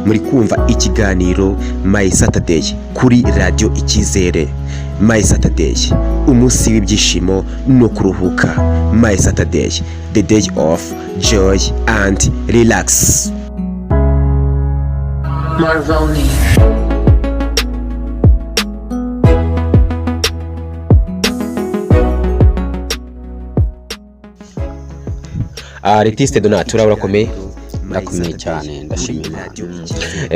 Muri kumva ikiganiro My Saturday kuri Radiyo Icyizere. My Saturday, umunsi w'ibyishimo no kuruhuka. My Saturday, the day of joy and relax. Marvoni. Artiste Donat, uraba urakomeye? Ndakomeye cyane, ndashima Imana.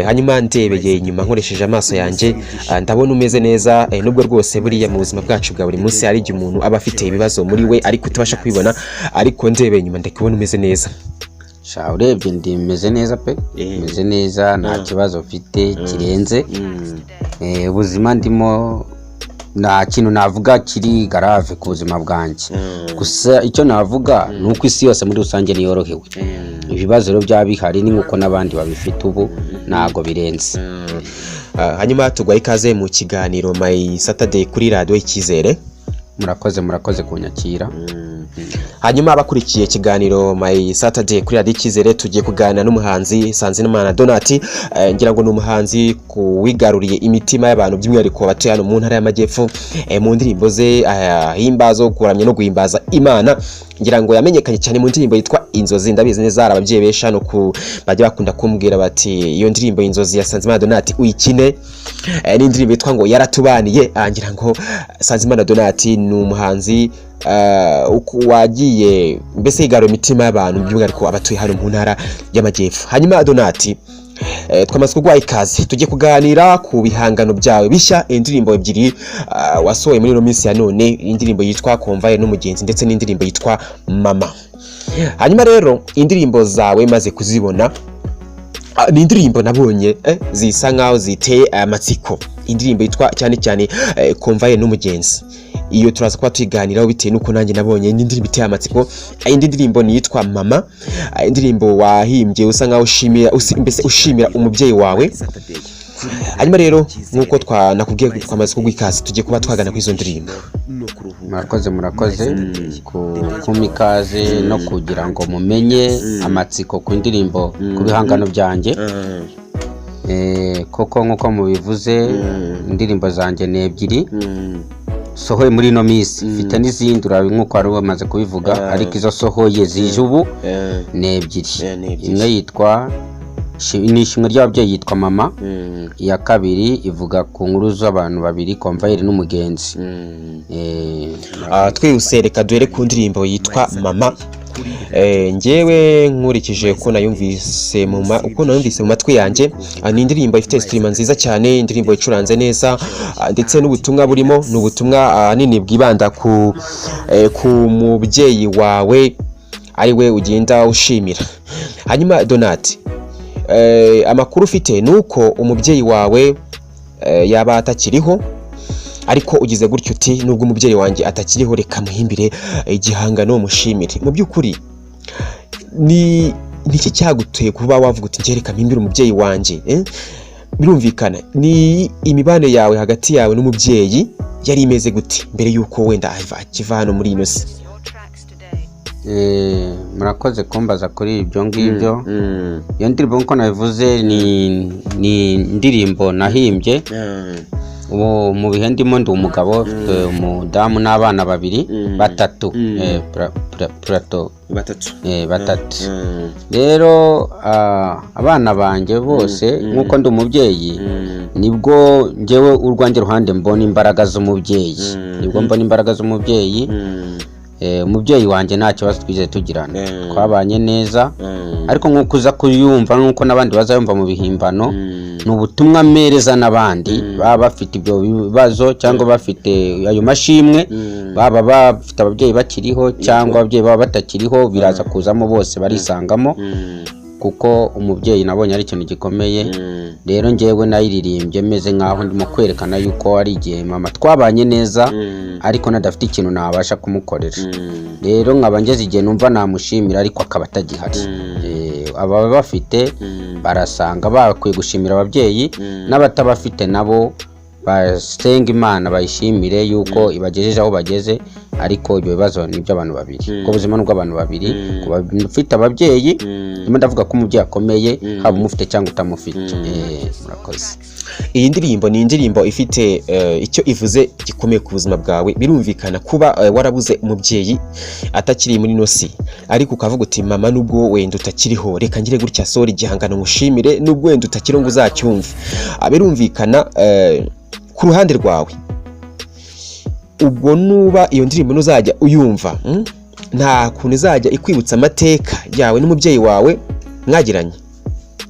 Hanyuma ndebeye inyuma nkoresheje amaso yanjye, ndabona umeze neza, nubwo rwose buriya mu buzima bwacu bwa buri munsi hari igihe umuntu aba afite ibibazo muri we ariko utabasha kubibona, ariko ndebeye inyuma ndakubona umeze neza. Sha, urebye ndi meze neza pe, meze neza, nta kibazo mfite kirenze. Ubuzima ndimo nta kintu navuga kiri grave ku buzima bwanjye. Gusa icyo navuga ni uko isi yose muri rusange niyorohewe. Ibibazo rero byaba bihari ni nk'uko n'abandi babifite ubu, ntago birenze. Hanyuma tuguhaye ikaze mu kiganiro My Saturday kuri Radiyo Icyizere. Murakoze, murakoze kunyakira. Hanyuma abakurikiye ikiganiro My Saturday kuri Radiyo Icyizere, tugiye kuganira n'umuhanzi Sanzimana Donati. Ngira ngo ni umuhanzi wigaruriye imitima y'abantu, by'umwihariko abatuye hano mu Ntara y'Amajyepfo, mu ndirimbo ze himbazo kuramya no guhimbaza Imana. Ngira ngo yamenyekanye cyane mu ndirimbo yitwa Inzozi. Ndabizi neza hari ababyeyi benshi hano ku bajya bakunda kumbwira bati: "Iyo ndirimbo Inzozi ya Sanzimana Donati uyikine." N'indirimbo yitwa ngo Yaratubaniye. Ngira ngo Sanzimana Donati ni umuhanzi wagiye mbese yigarura imitima y'abantu, by'umwihariko abatuye hano mu Ntara y'Amajyepfo. Hanyuma Donati, twamaze kuguha ikaze, tujye kuganira ku bihangano byawe bishya, indirimbo ebyiri wasohoye muri ino minsi ya none, indirimbo yitwa Komvaye n'Umugenzi ndetse n'indirimbo yitwa Mama. Hanyuma rero indirimbo zawe maze kuzibona, ni indirimbo nabonye zisa nkaho ziteye amatsiko. Indirimbo yitwa cyane cyane Komvaye n'Umugenzi, iyo turaza kuba tuyiganiraho bitewe n'uko nanjye nabonye indi ndirimbo iteye amatsiko. Indi ndirimbo ni iyitwa Mama, indirimbo wahimbye usa nkaho ushimira, mbese ushimira umubyeyi wawe. Hanyuma rero nk'uko twanakubwiye, twamaze kuguha ikaze, tugiye kuba twagana kuri izo ndirimbo. Murakoze, murakoze kumpa ikaze no kugira ngo mumenye amatsiko ku ndirimbo, ku bihangano byanjye. Koko nk'uko mubivuze, indirimbo zanjye ni ebyiri sohoye muri ino minsi. Mfite n'izindi, urabi nk'uko wari wamaze kubivuga, ariko izo sohoye zije ubu ni ebyiri. Ni ebyiri. Imwe yitwa ni Ishimwe ry'Ababyeyi, yitwa Mama. Iya kabiri ivuga ku nkuru z'abantu babiri, Komvayeri n'Umugenzi. Twihuse reka duhere ku ndirimbo yitwa Mama. Njyewe nkurikije uko nayumvise mu matwi yanjye, ni indirimbo ifite stream nziza cyane, indirimbo icuranze neza, ndetse n'ubutumwa burimo ni ubutumwa ahanini bwibanda ku mubyeyi wawe ari we ugenda ushimira. Hanyuma Donati, amakuru ufite ni uko umubyeyi wawe yaba atakiriho, ariko ugize gutyo uti: "Nubwo umubyeyi wanjye atakiriho, reka muhimbire igihangano mushimire." Mu by'ukuri ni niki cyaguteye kuba wavuga uti: "Njye reka mpimbire umubyeyi wanjye"? Birumvikana ni imibanire yawe hagati yawe n'umubyeyi yari imeze gute mbere y'uko wenda akiva hano muri ino si? Murakoze kumbaza kuri ibyo ngibyo. Iyo ndirimbo, nk'uko nabivuze, ni indirimbo nahimbye. Ubu mu bihe ndimo ndi umugabo, mfite umudamu n'abana babiri, batatu, plato. Batatu. Batatu. Rero abana banjye bose, nk'uko ndi umubyeyi, nibwo njyewe urwanjye ruhande mbona imbaraga z'umubyeyi, nibwo mbona imbaraga z'umubyeyi. Umubyeyi wanjye nta kibazo twigeze tugirana, twabanye neza. Ariko nk'uko uza kuyumva, nk'uko n'abandi bazayumva mu bihimbano, ni ubutumwa mpereza n'abandi baba bafite ibyo bibazo cyangwa bafite ayo mashimwe, baba bafite ababyeyi bakiriho cyangwa ababyeyi baba batakiriho, biraza kuzamo bose barisangamo, kuko umubyeyi nabonye ari ikintu gikomeye. Rero njyewe nayiririmbye meze nk'aho ndimo kwerekana yuko ari igihe mama twabanye neza, ariko nadafite ikintu nabasha kumukorera. Rero nkaba ngeze igihe numva namushimira, ariko akaba atagihari. Ababa bafite barasanga bakwiye gushimira ababyeyi, n'abatabafite nabo basenga Imana bayishimire yuko ibagejeje aho bageze. Ariko ibyo bibazo ni iby'abantu babiri, ubwo buzima ni ubw'abantu babiri. Ku bafite ababyeyi, ndimo ndavuga ko umubyeyi akomeye, haba umufite cyangwa utamufite. Murakoze. Iyi ndirimbo ni indirimbo ifite icyo ivuze gikomeye ku buzima bwawe. Birumvikana kuba warabuze umubyeyi atakiri muri ino si, ariko ukavuga uti: "Mama, nubwo wenda utakiriho, reka ngire gutya sora igihangano ngushimire, nubwo wenda utakiriho ngo uzacyumve." Birumvikana ku ruhande rwawe, ubwo nuba iyo ndirimbo nuzajya uyumva, nta kuntu izajya ikwibutsa amateka yawe n'umubyeyi wawe mwagiranye?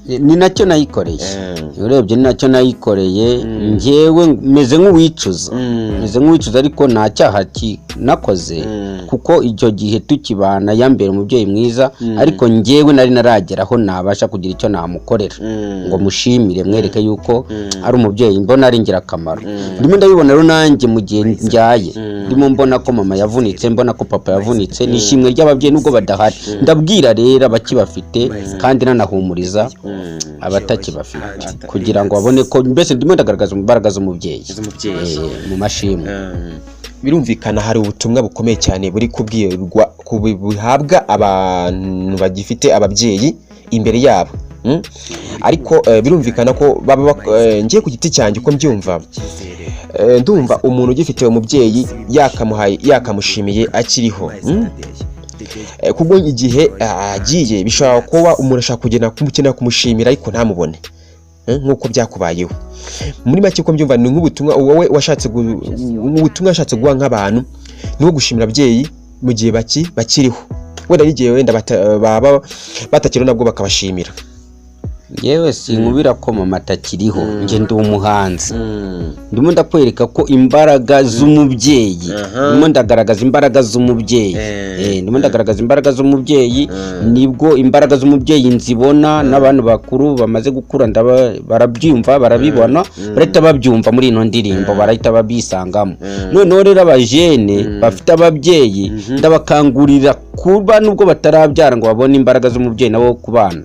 Ni nacyo nayikoreye. Urebye ni nacyo nayikoreye. Njyewe meze nk'uwicuza, meze nk'uwicuza, ariko nta cyaha nakoze, kuko icyo gihe tukibana yambera umubyeyi mwiza, ariko njyewe nari naragera aho nabasha kugira icyo namukorera ngo mushimire, mwereke yuko ari umubyeyi mbona ari ingirakamaro. Ndimo ndabibona rero nanjye mu gihe njyaye, ndimo mbona ko mama yavunitse, mbona ko papa yavunitse. Ni ishimwe ry'ababyeyi nubwo badahari. Ndabwira rero abakibafite kandi nanahumuriza abatakibafite kugira ngo babone ko mbese ndimo ndagaragaza imbaraga z'umubyeyi mu mashimwe. Birumvikana hari ubutumwa bukomeye cyane buri kubwirwa buhabwa abantu bagifite ababyeyi imbere yabo. Ariko birumvikana ko baba ngiye ku giti cyanjye uko mbyumva, ndumva umuntu ugifite umubyeyi yakamuhaye, yakamushimiye akiriho. Kubwo igihe agiye bishobora kuba umuntu ashaka kugenda kumukenera kumushimira ariko ntamubone, nk'uko byakubayeho. Muri make uko mbyumva ni nk'ubutumwa wowe washatse ubutumwa washatse guha nk'abantu, ni nko gushimira ababyeyi mu gihe bakiriho, wenda n'igihe wenda baba batakiriho nabwo bakabashimira. Yewe, sinkubira ko mama atakiriho. Njye ndi umuhanzi, ndimo ndakwereka ko imbaraga z'umubyeyi, ndimo ndagaragaza imbaraga z'umubyeyi. Ndimo ndagaragaza imbaraga z'umubyeyi. Nibwo imbaraga z'umubyeyi nzibona n'abantu bakuru bamaze gukura barabyumva, barabibona, barahita babyumva muri ino ndirimbo, barahita babisangamo. Noneho rero abajene bafite ababyeyi, ndabakangurira kuba nubwo batarabyara ngo babone imbaraga z'umubyeyi nabo ku bana,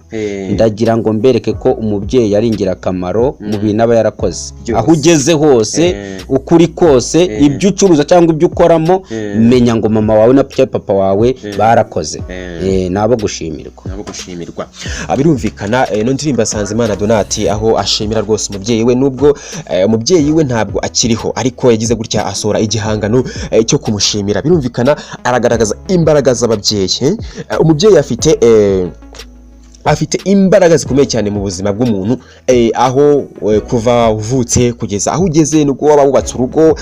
ndagira ngo mbereke ko umubyeyi ari ingirakamaro mu bintu aba yarakoze. Byose. Aho ugeze hose, ukuri kose, ibyo ucuruza cyangwa ibyo ukoramo, menya ngo mama wawe na papa wawe barakoze. Ni abo gushimirwa. Nabo gushimirwa. Birumvikana ino ndirimbo Nsanzimana Donati aho ashimira rwose umubyeyi we, nubwo umubyeyi we ntabwo akiriho, ariko yagize gutya asohora igihangano cyo kumushimira. Birumvikana aragaragaza imbaraga z'ababyeyi. Umubyeyi afite imbaraga zikomeye cyane mu buzima bw'umuntu, aho kuva uvutse kugeza aho ugeze, nubwo waba wubatse urugo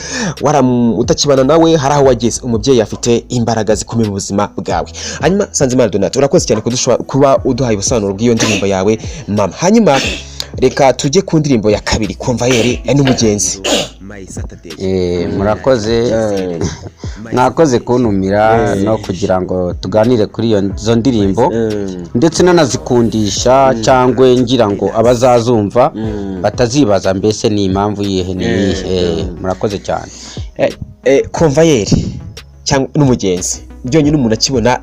utakibana nawe, hari aho wageze, umubyeyi afite imbaraga zikomeye mu buzima bwawe. Hanyuma Nsanzimana Donat, urakoze cyane kuba uduhaye ubusobanuro bw'iyo ndirimbo yawe mama. Hanyuma reka tujye ku ndirimbo ya kabiri, Komvayeri n'umugenzi. Murakoze, mwakoze kuntumira no kugira ngo tuganire kuri izo ndirimbo, ndetse nanazikundisha cyangwa ngira ngo abazazumva batazibaza mbese ni impamvu yihe, ni iyihe. Murakoze cyane. Komvayeri cyangwa n'umugenzi byonyine, umuntu akibona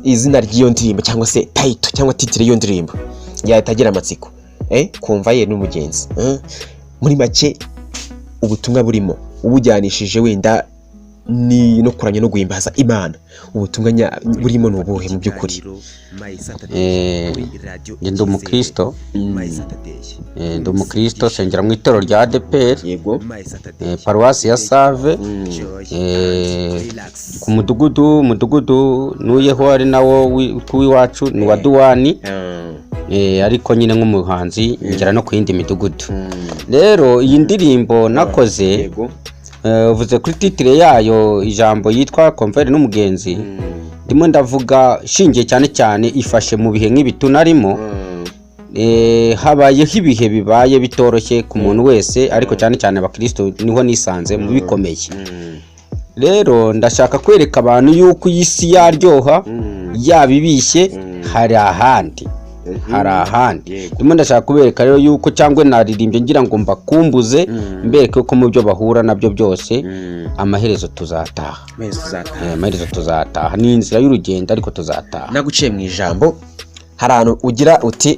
izina ry'iyo ndirimbo cyangwa se title cyangwa titre y'iyo ndirimbo yahita agira amatsiko. Komvayeri n'umugenzi, muri make ubutumwa burimo ubujyanishije wenda ni no kuramya no guhimbaza Imana, ubutumwa burimo ni ubuhe mu by'ukuri? Njye ndi umukristo. Ndi umukristo, nsengera mu itorero rya ADEPR, paruwasi ya Save, ku mudugudu ntuyeho ari nawo w'iwacu ni uwa Duwani. Ariko nyine nk'umuhanzi ngera no ku yindi midugudu. Rero iyi ndirimbo nakoze, uvuze kuri titre yayo, ijambo yitwa Komvayeri n'umugenzi, ndimo ndavuga shingiye cyane cyane ifashe mu bihe nk'ibi tunarimo. Habayeho ibihe bibaye bitoroshye ku muntu wese, ariko cyane cyane abakristo niho nisanze mu bikomeye. Rero ndashaka kwereka abantu yuko iyi si yaryoha yaba ibishye, hari ahandi, hari ahandi. Ndimo ndashaka kubereka rero yuko cyangwa naririmbye ngira ngo mbakumbuze, mbereke ko mu byo bahura nabyo byose amaherezo tuzataha. Amaherezo tuzataha, ni inzira y'urugendo ariko tuzataha. Naguciye mu ijambo, hari ahantu ugira uti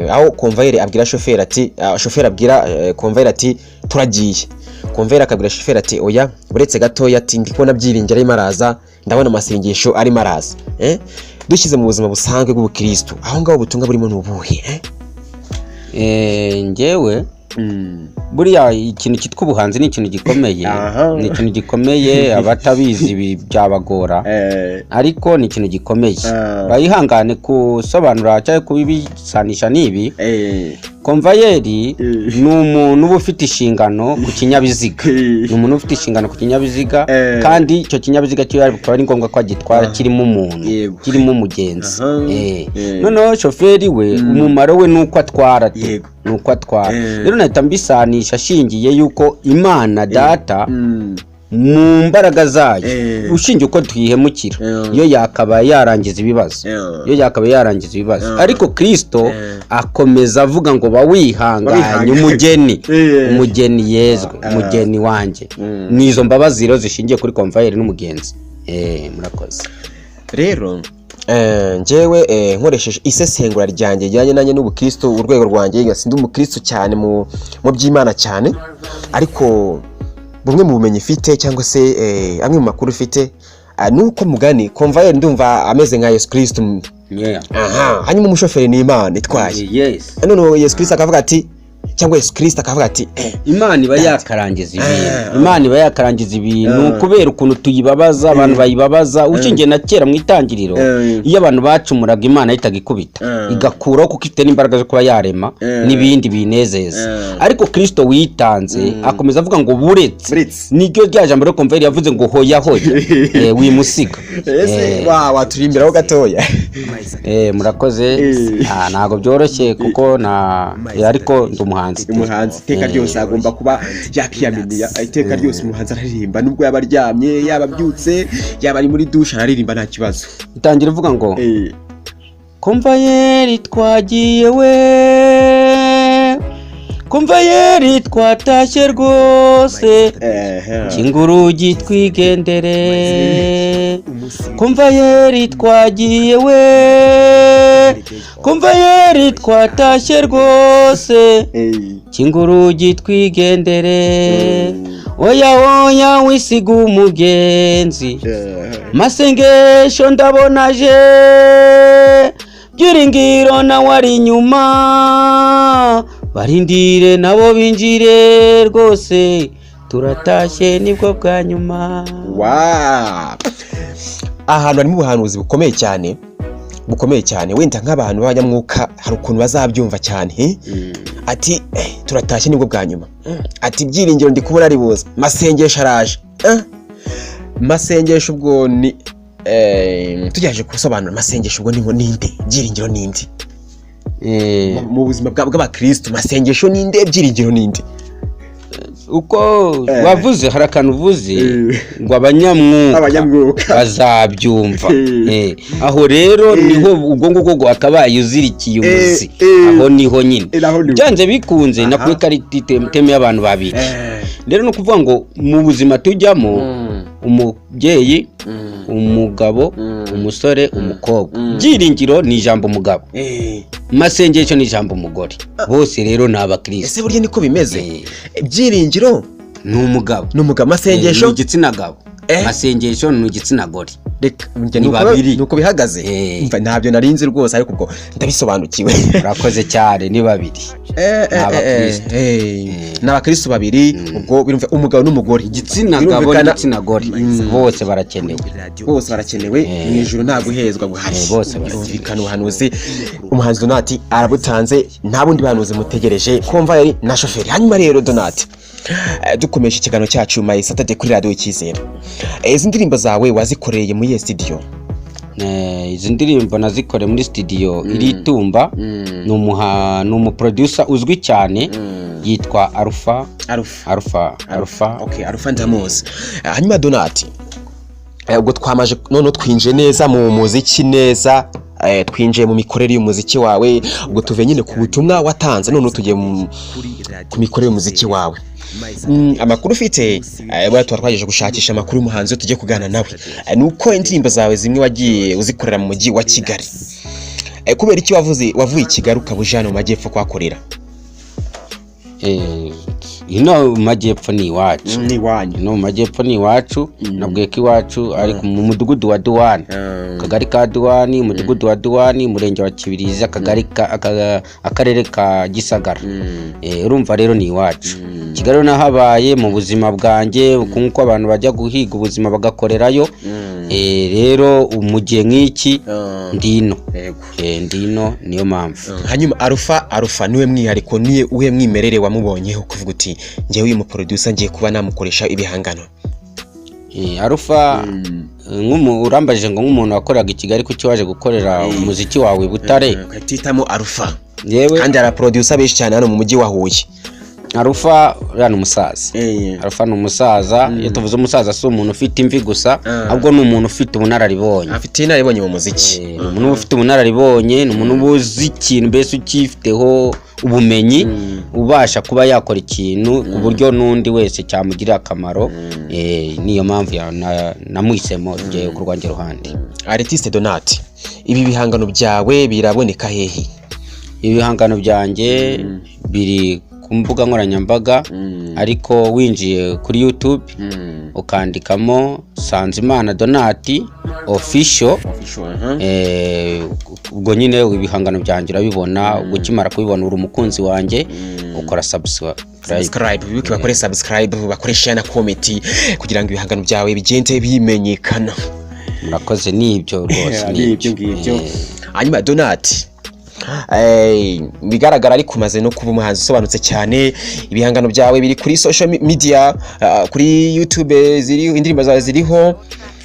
aho komvayeri abwira shoferi ati, shoferi abwira komvayeri ati: "Turagiye." Konvayeri akabwira shoferi ati oya, uretse gatoya, ati ndi kubona Byiringiro arimo araza, ndabona Amasengesho arimo araza. Dushyize mu buzima busanzwe bw'ubukristo, aho ngaho ubutumwa burimo ni ubuhe? Njyewe buriya ikintu cyitwa ubuhanzi ni ikintu gikomeye. Ni ikintu gikomeye, abatabizi ibi byabagora, ariko ni ikintu gikomeye. Bayihangane gusobanura cyangwa kubisanisha n'ibi. Komvayeri ni umuntu uba ufite inshingano ku kinyabiziga, ni umuntu ufite inshingano ku kinyabiziga, kandi icyo kinyabiziga kiba bikaba ari ngombwa ko agitwara kirimo umuntu, kirimo umugenzi. Noneho shoferi we, umumaro we ni uko atwara tu. Ni uko atwara. Rero nahita mbisanisha ashingiye yuko Imana Data mu mbaraga zayo, ushingiye uko tuyihemukira, yo yakabaye yarangiza ibibazo, yo yakabaye yarangiza ibibazo, ariko Kristo akomeza avuga ngo ba wihanganye, Wihanganye. umugeni, umugeni yezwe, umugeni wanjye. Ni izo mbabazi rero zishingiye kuri komvayeri n'umugenzi. Murakoze. Rero njyewe nkoresheje isesengura ryanjye rijyanye nanjye n'ubukristo, urwego rwanjye, sindi umukristo cyane mu by'Imana cyane, ariko bumwe mu bumenyi mfite cyangwa se amwe mu makuru mfite, ni uko mugani komvayeri ndumva ameze nka Yesu Kristo. Aha hanyuma umushoferi ni Imana itwaye. Noneho Yesu Kristo akavuga ati, cyangwa Yesu Kristo akavuga ati Imana iba yakarangiza ibintu, Imana iba yakarangiza ibintu kubera ukuntu tuyibabaza, abantu bayibabaza. Ushingiye na kera mu itangiriro, iyo abantu bacumuraga, Imana yahitaga ikubita, igakuraho, kuko ifite n'imbaraga zo kuba yarema n'ibindi binezeza. Ariko Kristo witanze akomeza avuga ngo buretse. Buretse. Niryo rya jambo rero komvayeri yavuze ngo hoya hoya, wimusiga. Ese waturimbiraho gatoya? Murakoze. Ntabwo byoroshye kuko na ariko ndi umuhanzi. Umuhanzi iteka ryose agomba kuba yakiyaminiya. Iteka ryose umuhanzi araririmba, nubwo yaba aryamye, yaba abyutse, yaba ari muri dushe, araririmba nta kibazo. Itangira ivuga ngo: Komvayeri twagiye we, komvayeri twatashye rwose, kinga urugi twigendere. Komvayeri twagiye we, komvayeri twatashye rwose, kinga urugi twigendere. Oya oya, wisiga umugenzi. Masengesho ndabona aje, Byiringiro nawe ari inyuma, barindire nabo binjire rwose, turatashye nibwo bwa nyuma. Wa ahantu harimo ubuhanuzi bukomeye cyane, bukomeye cyane. Wenda nk'abantu b'abanyamwuka hari ukuntu bazabyumva cyane, eh? Ati turatashye nibwo bwa nyuma. Ati Byiringiro ndi kubona ari buze, Masengesho araje. Masengesho ubwo ni tugerageje gusobanura, Masengesho ubwo ni ninde? Byiringiro ninde? Mu buzima bw'abakristo, Masengesho ninde? Byiringiro ninde? Uko wavuze, hari akantu uvuze ngo abanyamwuka Abanyamwuka. bazabyumva. Aho rero niho ubwo ngubwo ngo akabaye uzirikiye umuzi. Aho niho nyine. Aho niho. Byanze bikunze nakuri ko ari teme y'abantu babiri. Rero ni ukuvuga ngo mu buzima tujyamo, umubyeyi, umugabo, umusore, umukobwa, Byiringiro ni ijambo umugabo, Masengesho ni ijambo umugore, bose rero ni abakristo. Ese burya niko bimeze? Byiringiro Ni umugabo. ni umugabo, Masengesho Ni igitsina gabo. Masengesho ni igitsina gore. Reka njye Ni babiri. Nuko bihagaze. Umva, ntabyo narinzi rwose, ariko ubwo ndabisobanukiwe. Urakoze cyane, ni babiri. Ni abakristo. Ni abakristo babiri, ubwo birumva umugabo n'umugore. Igitsina gabo Birumvikana. n'igitsina gore bose barakenewe. Bose barakenewe mu ijuru, nta guhezwa guhari. Bose barakenewe. Birumvikana, ubuhanuzi umuhanzi Donati arabutanze, nta bundi buhanuzi mutegereje, komvayeri na shoferi. Hanyuma rero Donati, dukomeje ikiganiro cyacu My Saturday kuri Radiyo Icyizere. Izi ndirimbo zawe wazikoreye muri iyo studio? Izi ndirimbo nazikoreye muri studio iri Itumba, ni umuproducer uzwi cyane yitwa Alpha. Alpha. Alpha, Alpha. Okay, Alpha ndamuzi. Hanyuma Donati, ubwo twamaje noneho twinjiye neza mu muziki neza, twinjiye mu mikorere y'umuziki wawe. Ubwo tuvuye nyine ku butumwa watanze, noneho tugiye ku mikorere y'umuziki wawe. Amakuru ufite, buriya tuba twagejeje gushakisha amakuru y'umuhanzi iyo tugiye kuganira nawe, ni uko indirimbo zawe zimwe wagiye uzikorera mu mujyi wa Kigali. Kubera iki wavuze wavuye i Kigali ukaba uje hano mu majyepfo kuhakorera? Ino mu majyepfo ni iwacu. Ni iwanyu. Ino mu majyepfo ni iwacu. Nabwiye ko iwacu ari mu mudugudu wa Duwani, akagari ka Duwani, umudugudu wa Duwani, umurenge wa Kibirizi, akagari akarere ka Gisagara. Urumva rero ni iwacu. Kigali rero nahabaye mu buzima bwanjye, nk'uko abantu bajya guhiga ubuzima bagakorerayo. Rero mu gihe nk'iki ndino. Yego. Ndino, niyo mpamvu. Hanyuma Alpha niwe mwihariko, niwe uhe mwimerere wamubonyeho kuvuga uti: "Njyewe uyu muproducer ngiye kuba namukoresha ibihangano"? Alpha, urambajije ngo nk'umuntu wakoreraga i Kigali, kuki waje gukorera umuziki wawe i Butare? Ukahitamo Alpha? Yewe. Kandi hari producer benshi cyane hano mu mujyi wa Huye. Alpha uriya ni umusaza. Alpha ni umusaza. Iyo tuvuze umusaza, si umuntu ufite imvi gusa, ahubwo ni umuntu ufite ubunararibonye. Afite inararibonye mu muziki. Ni umuntu uba ufite ubunararibonye, ni umuntu uba uzi ikintu, mbese ukifiteho ubumenyi, ubasha kuba yakora ikintu ku buryo n'undi wese cyamugirira akamaro. Niyo mpamvu namuhisemo njyewe ku rwanjye ruhande. Artiste Donat, ibi bihangano byawe biraboneka hehe? Ibihangano byanjye biri ku mbuga nkoranyambaga, ariko winjiye kuri YouTube ukandikamo Sanzimana Donati Official, ubwo nyine ibihangano byanjye urabibona. Ubwo ukimara kubibona, uri umukunzi wanjye, ukora subscribe. Subscribe, bibuke bakore subscribe, bakore share na comment kugira ngo ibihangano byawe bigende bimenyekana. Murakoze, nibyo rwose. Ni ibyo ngibyo. Hanyuma Donat, bigaragara ariko umaze no kuba umuhanzi usobanutse cyane. Ibihangano byawe biri kuri social media, kuri YouTube ziri, indirimbo zawe ziriho,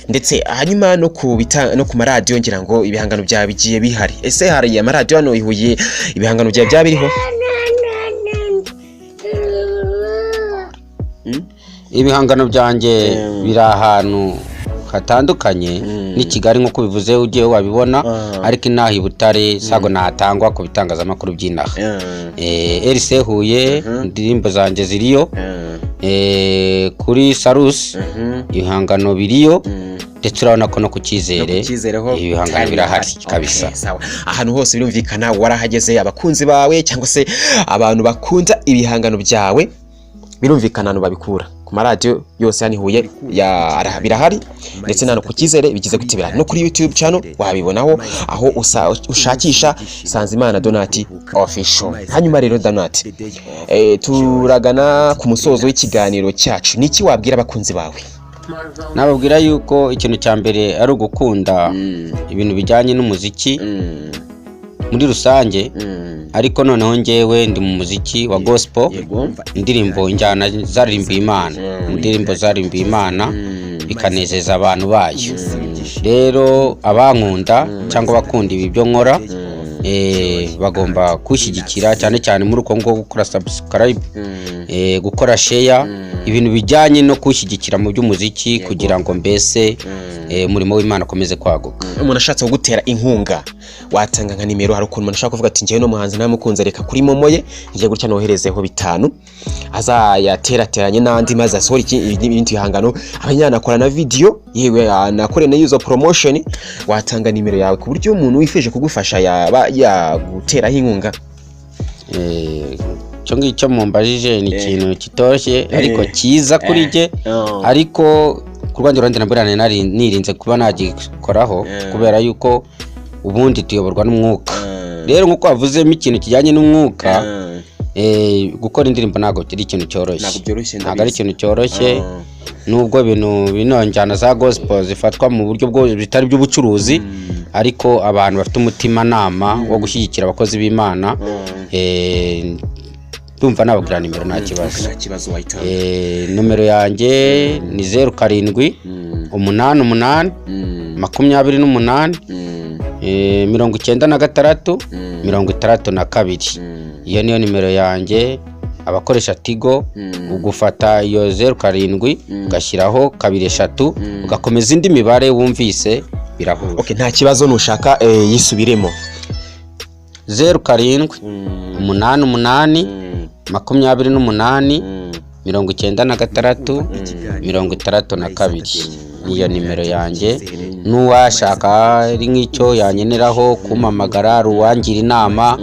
ndetse hanyuma no ku maradiyo ngira ngo ibihangano byawe bigiye bihari. Ese hari amaradiyo hano i Huye ibihangano byawe byaba biriho? Ibihangano byanjye biri ahantu hatandukanye n'i Kigali, nk'uko bivuze, ugiye wabibona, ariko inaha i Butare sago natangwa ku bitangazamakuru by'inaha. RC Huye indirimbo zanjye ziriyo, kuri Salus ibihangano biriyo, ndetse urabona ko no ku Cyizere ibihangano birahari kabisa. Okay, sawa. Ahantu hose birumvikana warahageze. Abakunzi bawe cyangwa se abantu bakunda ibihangano byawe, birumvikana ahantu babikura ku maradiyo yose hano i Huye birahari, ndetse n'ahantu ku Cyizere bigize gute birahari, no kuri YouTube channel wabibonaho, aho ushakisha Sanzimana Donati Official. Hanyuma rero Donati, turagana ku musozo w'ikiganiro cyacu. Niki wabwira abakunzi bawe? Nababwira yuko ikintu cya mbere ari ugukunda ibintu bijyanye n'umuziki muri rusange, ariko noneho njyewe ndi mu muziki wa gospel, indirimbo, injyana zaririmbiye Imana, indirimbo zaririmbiye Imana bikanezeza abantu bayo. Rero abankunda cyangwa abakunda ibi byo nkora, bagomba gushyigikira cyane cyane muri uko nguko gukora subscribe, gukora share, ibintu bijyanye no kuwushyigikira mu by'umuziki, kugira ngo mbese umurimo w'Imana ukomeze kwaguka. Umuntu ashatse kugutera inkunga, watanga nka nimero? Hari ukuntu umuntu ashobora kuvuga ati: "Njyewe n'umuhanzi ntamukunze, reka kuri MoMo ye ngiye gutya noherezeho 5, azayaterateranye n'andi maze asohore ibindi bihangano, abe yanakora na video, yewe anakore na izo promotion." Watanga nimero yawe ku buryo umuntu wifuje kugufasha yaba yaguteraho inkunga? Icyo ngicyo mumbajije ni ikintu kitoroshye ariko cyiza kuri jye, ariko ku rwanjye ruhande nabwo nari nirinze kuba nagikoraho, kubera yuko ubundi tuyoborwa n'umwuka. Rero nk'uko wavuzemo ikintu kijyanye n'umwuka, gukora indirimbo ntabwo ari ikintu cyoroshye. Ntabwo byoroshye. Ntabwo ari ikintu cyoroshye, nubwo ibintu bino njyana za gospel zifatwa mu buryo bwo bitari by'ubucuruzi, ariko abantu bafite umutimanama wo gushyigikira abakozi b'Imana, ndumva nababwira nimero, nta kibazo. Nta kibazo, wahitamo. Nomero yanjye ni 07 88 28 96 62. Iyo niyo nimero yanjye. Abakoresha Tigo, ugufata iyo 07 ugashyiraho 23, ugakomeza indi mibare wumvise, birahura. Okay, nta kibazo, nushaka yisubiremo. 07 88 28 96 62, niyo nimero yanjye. N'uwashaka ari nk'icyo yankeneraho kumpamagara, ari uwangira inama,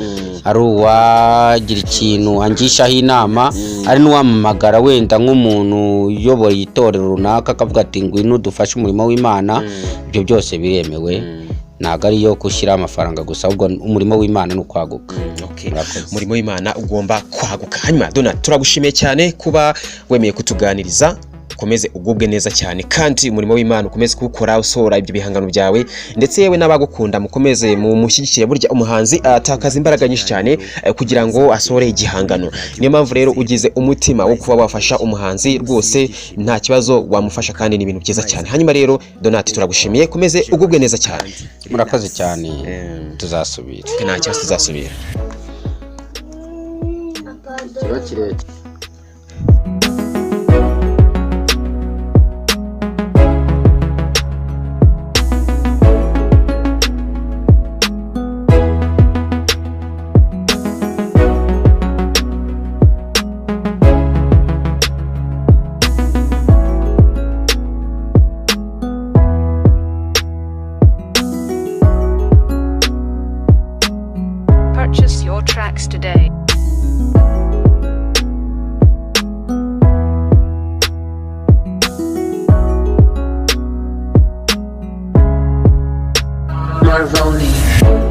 Ari uwagira ikintu angishaho inama, ari n'uwampamagara wenda nk'umuntu uyoboye itorero runaka akavuga ati ngwino dufashe umurimo w'Imana, ibyo byose biremewe. Ntabwo ari iyo gushyiraho amafaranga gusa, ahubwo umurimo w'Imana ni ukwaguka. Okay. Murakoze. Umurimo w'Imana ugomba kwaguka. Hanyuma Donat, turagushimiye cyane kuba wemeye kutuganiriza. Ukomeze ugubwe neza cyane, kandi umurimo w'Imana ukomeze kuwukora, usohora ibyo bihangano byawe, ndetse yewe n'abagukunda mukomeze mumushyigikire. Burya umuhanzi atakaza imbaraga nyinshi cyane kugira ngo asohore igihangano. Niyo mpamvu rero ugize umutima wo kuba wafasha umuhanzi, rwose nta kibazo wamufasha, kandi ni ibintu byiza cyane. Hanyuma rero Donat, turagushimiye, ukomeze ugubwe neza cyane. Murakoze cyane, tuzasubira. Nta kibazo, tuzasubira. Kiba kirekire. Purchase your tracks today. Marvoni.